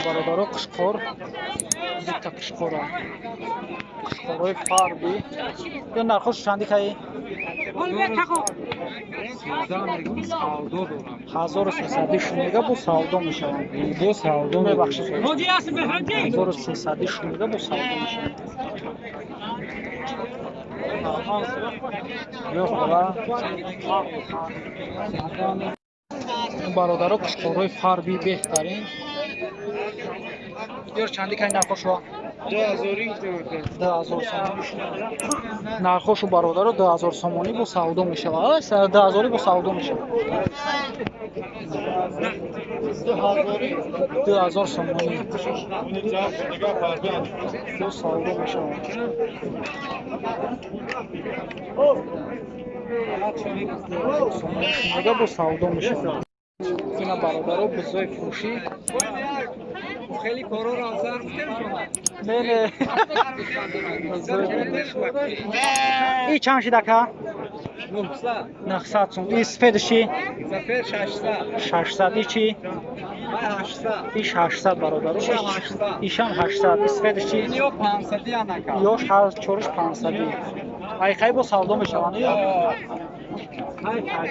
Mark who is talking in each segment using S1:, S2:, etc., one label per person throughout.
S1: Бародаро, қушқор, дута қушқора, қушқорҳои фарби. Ё нархош чанди каи? 1300 шумега, бо савдо мешаванд. Мебахшед, 1300 шумега, бо савдо мешаванд. Бародаро, қушқорҳои фарби беҳтарин. Ёр, чанди кай нархошо? 2000 сомонӣ нархошу, бародаро, 2000 сомонӣ, бо савдо мешавад. 2000 бо савдо мешавад, 2000 сомонӣ бо савдо мешавад. Мега, бо савдо мешавад. Ина, бародаро, бизои фурӯшӣ.
S2: Хеле корро азар.
S1: Не, не. И чанд шид, ака? 900 сум. И сфедши? 600. И чи? И 600, бародаро, ишам 800. И сфедши? Ёш чориш 500. Айқай бо савдо мешаванд,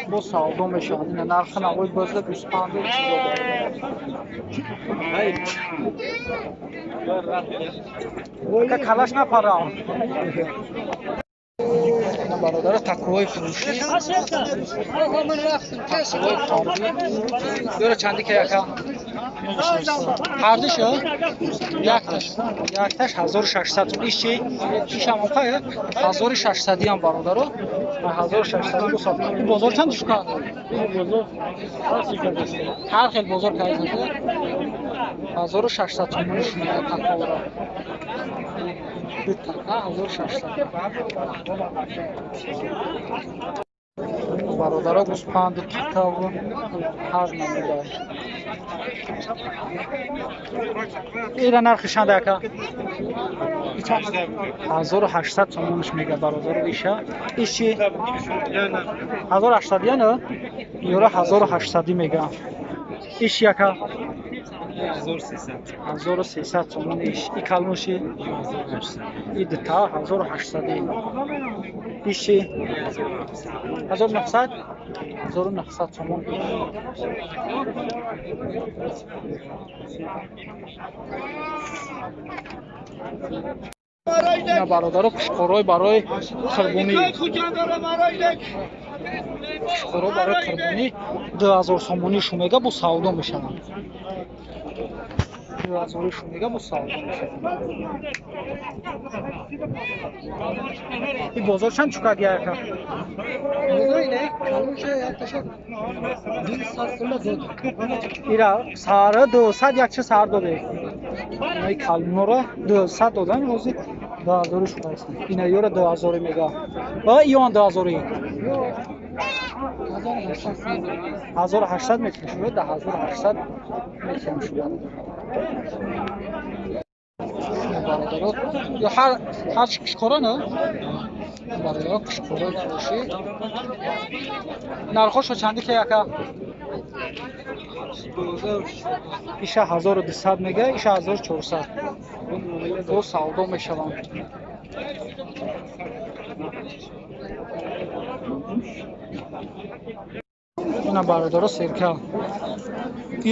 S1: бо савдо мешаванд. Ина нархи навои бозда, гӯспанду чизо. Ака, калаш напарам. Бародаро, такоҳои фурӯшӣ, такоҳои фарбӣ. Ёра чанди ка, яка? Ҳардуш якташ, якташ 1600 сум. Иш чи? Ишам оқа 1600-иам, бародаро, 1600 босад. И бозор чанд шука? Ҳар хел бозор кайзада. 1600 сомонӣ шумега такоҳоро, ду така 1600. Бародаро, гӯспанду такаву ҳар намуда. Ира нархи чанда, ака? 1800 сомониш мега, бародаро. Иша, иш чи? 1800 яна, ёра 1800 мега. Иш, яка, 1300 сомон. Иш, и калмуши и дута 1800. Иши 1900, 1900 сомон. Ина, бародаро, қушқорҳои барои қурбонӣ, қушқорҳо барои қурбонӣ 2000 сомонӣ шумега, бо савдо мешаванд. 2000 шумега, бо савдо мешаванд. И бозор чанд чукак, яка? Ира саҳара 200 якча саҳар доде. Инаи калонора 200 додан, ҳозир 2000 шудааст. Ина ёра 2000 мега. Ва иён 2000, 1800 метавон шуд, да, 1800 метавон шуд. Бародаро, ё ҳар қушқора на, бародаро, қушқораи фурӯшӣ. Нархошо чанди ки, яка? Иша 1200 мега, иша 1400, бо савдо мешаванд. Ина, бародаро, серка.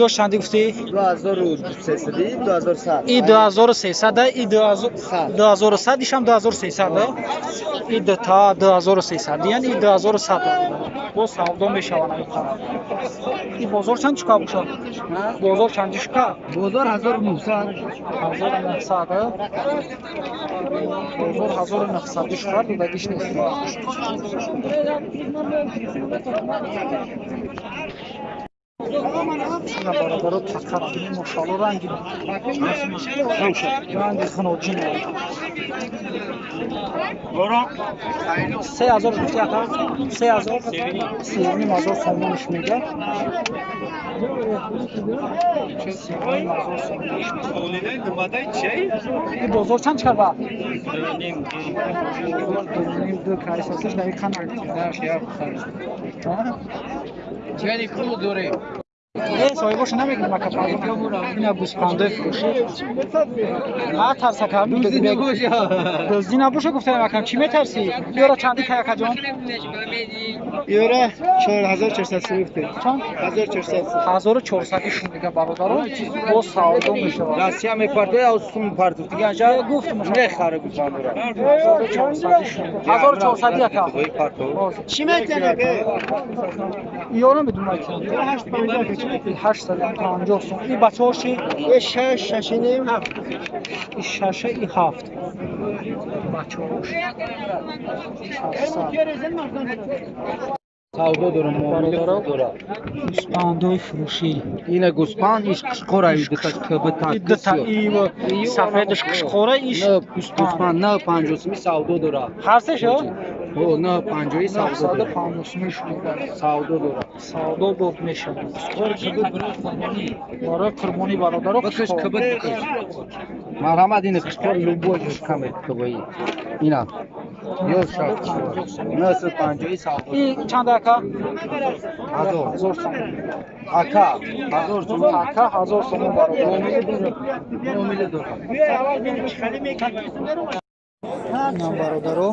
S1: Ё чанди гуфтӣ?
S2: 2300, 2100.
S1: И 2300, и 2100, ишам 2300. И дута 2300, яъне и 2100, бо савдо мешаванд. И бозор чанд шука бошад? Бозор чанди шука?
S2: Бозор 1900.
S1: 1900. Бозор 1900 шука, додагиш нест. Ина, бародаро, такара, мошалло, ранги хуноҷин. 3000 гуфти, ака? 3000, 3500 сомониш мега, 3500 сомониш. И бозор чанд чикарба? Дуним, ду кайсасиш дақиқан.
S2: Чани пул дорем.
S1: Соҳибоша намегирем ака, ина гӯспандои фурӯшӣ. Натарс ака, дуздӣ набоша гуфтаем акам, чӣ метарсӣ? Ёра чандӣ кай акаҷон?
S2: Ёра 4400 сум гуфтем.
S1: Чанд?
S2: 1400.
S1: 1400 шум мега бародаро, боз савдо мешавад.
S2: Россия мепартояд, сум партофт. Дига анҷа
S1: гуфтум
S2: мехаре гӯспандора.
S1: 1400 шум. 1400 ака.
S2: Чӣ метиҳанд ака?
S1: Ёра медонам ки. 850 сум. И бачаҳо чи?
S2: Е 6, 6 ним, 7.
S1: И 6 и 7. Бачаҳош. 600.
S2: Савдо дорам, муомила дора.
S1: Гӯспандои фурӯшӣ.
S2: Ина гӯспанд, иш қишқора, и дута кб
S1: И дута и сафедаш қишқора, иш
S2: гӯспанд 950 суми савдо дора.
S1: Ҳар се шо?
S2: Ҳо, 950 савдо дора.
S1: 950 суми шумо
S2: савдо дора.
S1: Савдо бод мешавад.
S2: Қишқор кб барои қурбонӣ.
S1: Барои қурбонӣ бародаро
S2: бикаш, кб бикаш. Марҳамат, ина қишқор любой каме кб ина. Ё шаш. 950 савдо.
S1: И чанд ака?
S2: 1000.
S1: 1000 сомон.
S2: Ака, 1000 сомон.
S1: Ака 1000 сомон бародаро.
S2: Муомила дора.
S1: Инам бародаро,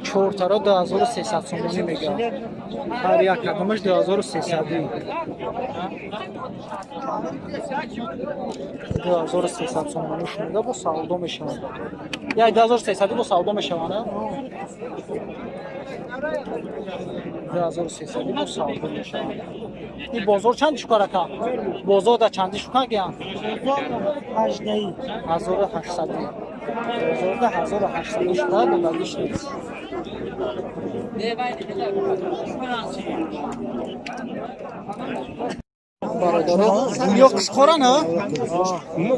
S1: чортаро 2300 сомонӣ мегӯянд. Ҳар як кадомаш 2300. 2300 сомонӣ шунида бо савдо мешаванд. Як 2300 бо савдо мешаванд, 2300 бо савдо мешаванд. Ин бозор чанд шукар ака? Бозор да чанди шукар гиянд? 1800. Бозорда 1800 шукар додагиш нест. Бародаро, ё қишқора на?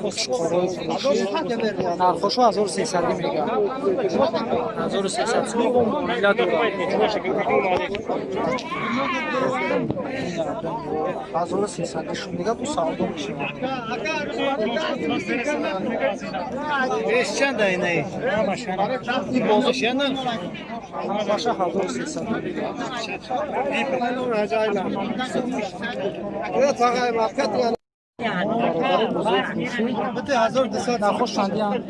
S1: Қишқораи фурӯшӣ. Нархошо 1300 мегӯянд. 1300 сум бо муомила дорад. 1300 шум дига бо савдо мешавад.
S2: Чанд айнаи?
S1: Ин бозор ҳамаша 1300. Бародари бозори фурӯшӣ. Нархош чандиянд?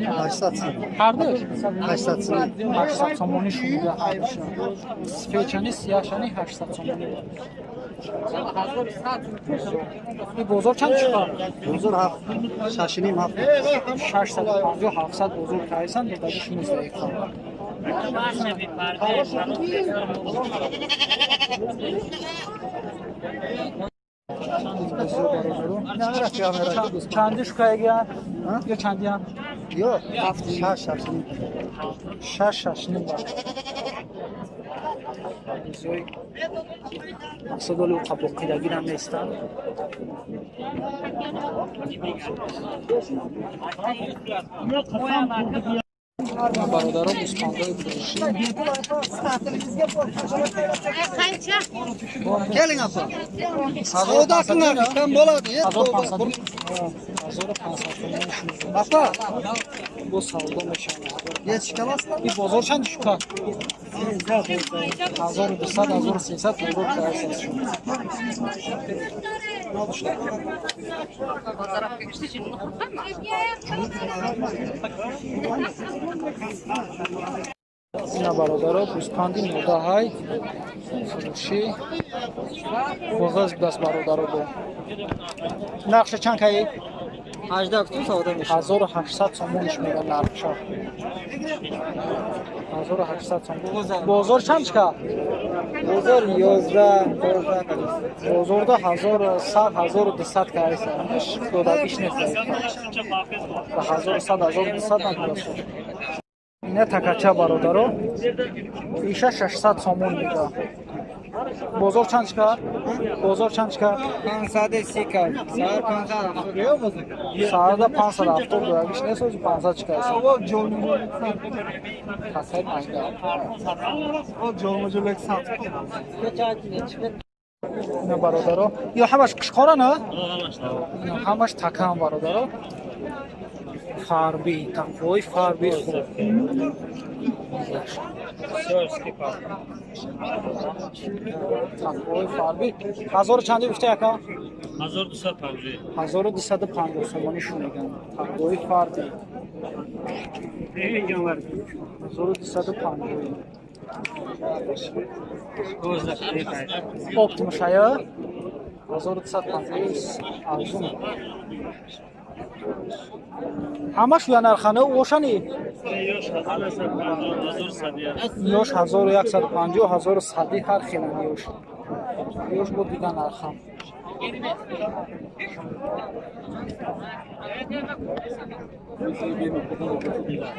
S1: Ҳардуш? 800 сомонӣ шунида ҳардуша. Сфечани, сияҳшани 800 сомонӣ. Ин бозор чанд шукар?
S2: Бозор 7, 6 ним, 7.
S1: 650 700 бозор кайсан додагиш 19. Чанди шукаягиян? Ё чандиян?
S2: Ё 7, 6, 6 ним.
S1: 6, 6 ним. Мақсад оли қабоқидагирам нестанд. Бародаро, гӯспандои фурӯшӣ.
S2: Keling apa? Savdo qiling, bo'ladi.
S1: 1500 сомон.
S2: Apa?
S1: Бо савдо мешавад.
S2: Yetishkalasizlar.
S1: Ин бозор чанд шукар? 1200, 1300 бозор кайсас шуд. Ина бародаро, гӯспанди модаҳай фурӯшӣ боғаз будааст бародаро бо. Нархша чанд каи?
S2: 18 сум савдо мешавад.
S1: 1800 сомониш мегӯянд нархша. 1800 сом. Бозор чанд шукар?
S2: Бозор 11, 12.
S1: Бозорда 1100, 1200 кайса. Додагиш нест. Ба 1100, 1200 надодааст. Ина такача бародаро. Иша 600 сомон мегӯяд. Бозор чанд шукар? Бозор чанд шукар?
S2: 530 кар. Сар 570.
S1: Сарда 570 додагиш нест, ози 500 шукайса. Хасай майда. Ина бародаро, ё ҳамаш қишқора на? Ҳамаш такам бародаро. Фарби, такҳои фарби хуб. Такои фарби. 1000 чанди гуфта яка?
S3: 1250.
S1: 1250 сомонӣ шунидам. Такои фарби. 1250. Оптимус ая? 1250 арзун. Ҳамаш я нархана ошани? Ёш 1150, 1100 ҳар хелан ёш. Ёш бо дига нархам.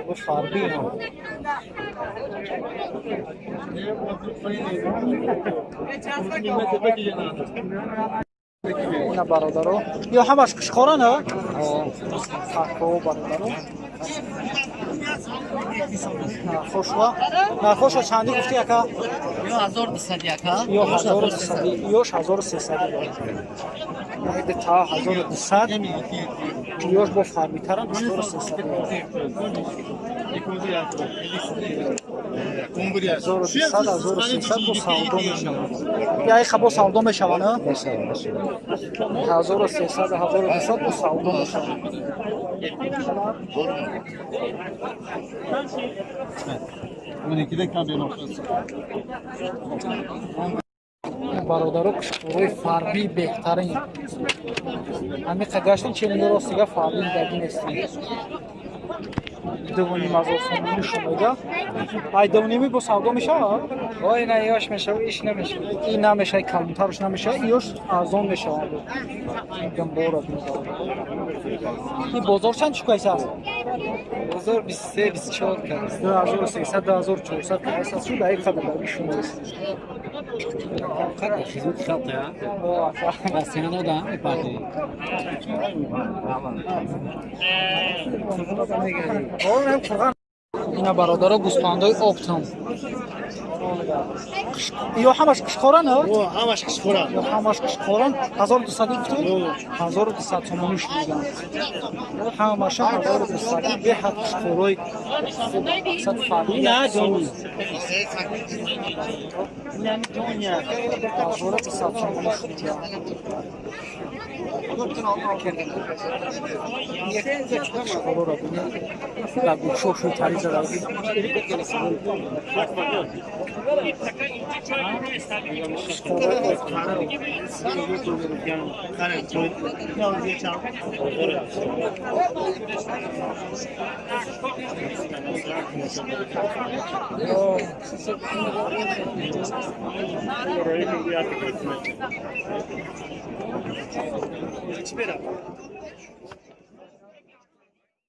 S1: Бо фарби. Ина бародаро. Ё ҳамаш қишқора на? Тако бародаро. Нархошва. Нархошва чанди гуфти яка?
S2: Ё 1200 яка.
S1: Ё 1200, ёш 1300. Та 1200. Ёш бо фарбитарам 1300. 1200, 1300 бо савдо мешавад. Я иха бо савдо мешавад, на? 1300, 1200 бо савдо мешавад. Бародаро, қишқорои фарбии беҳтарин. Ҳамиқа гаштем, ченинга ростига фарбӣ дидаги нестем. 2,5 ҳазор сомонӣ шумоида. Ай 2,5 бо савдо мешавад?
S2: Ой, на ёш мешавад, иш намешавад.
S1: И намешавад, калонтарш намешавад, ёш арзон мешавад. Гамбора. И бозор чанд чукайс аст?
S2: Бозор 23, 24 кас.
S1: 2300, 2400 кас аст. Шу даи қадар даги шумоист.
S2: Қадар хизмати халқ, я? Басина да, мепарди.
S1: Ина бародаро, гӯспандои оптом. Ё ҳамаш қишқора на?
S3: Ҳамаш қишқора.
S1: Ё ҳамаш қишқоран. 1200 гуфтӣ? 1200 сомонӣ шунидам. Ҳамаша 1200. Беҳад қишқорои сад фарқи.
S2: На, ҷони.
S1: 1200 сомонӣ шунидам. Қишқороро бинед. Дар гӯшошон тари задаги.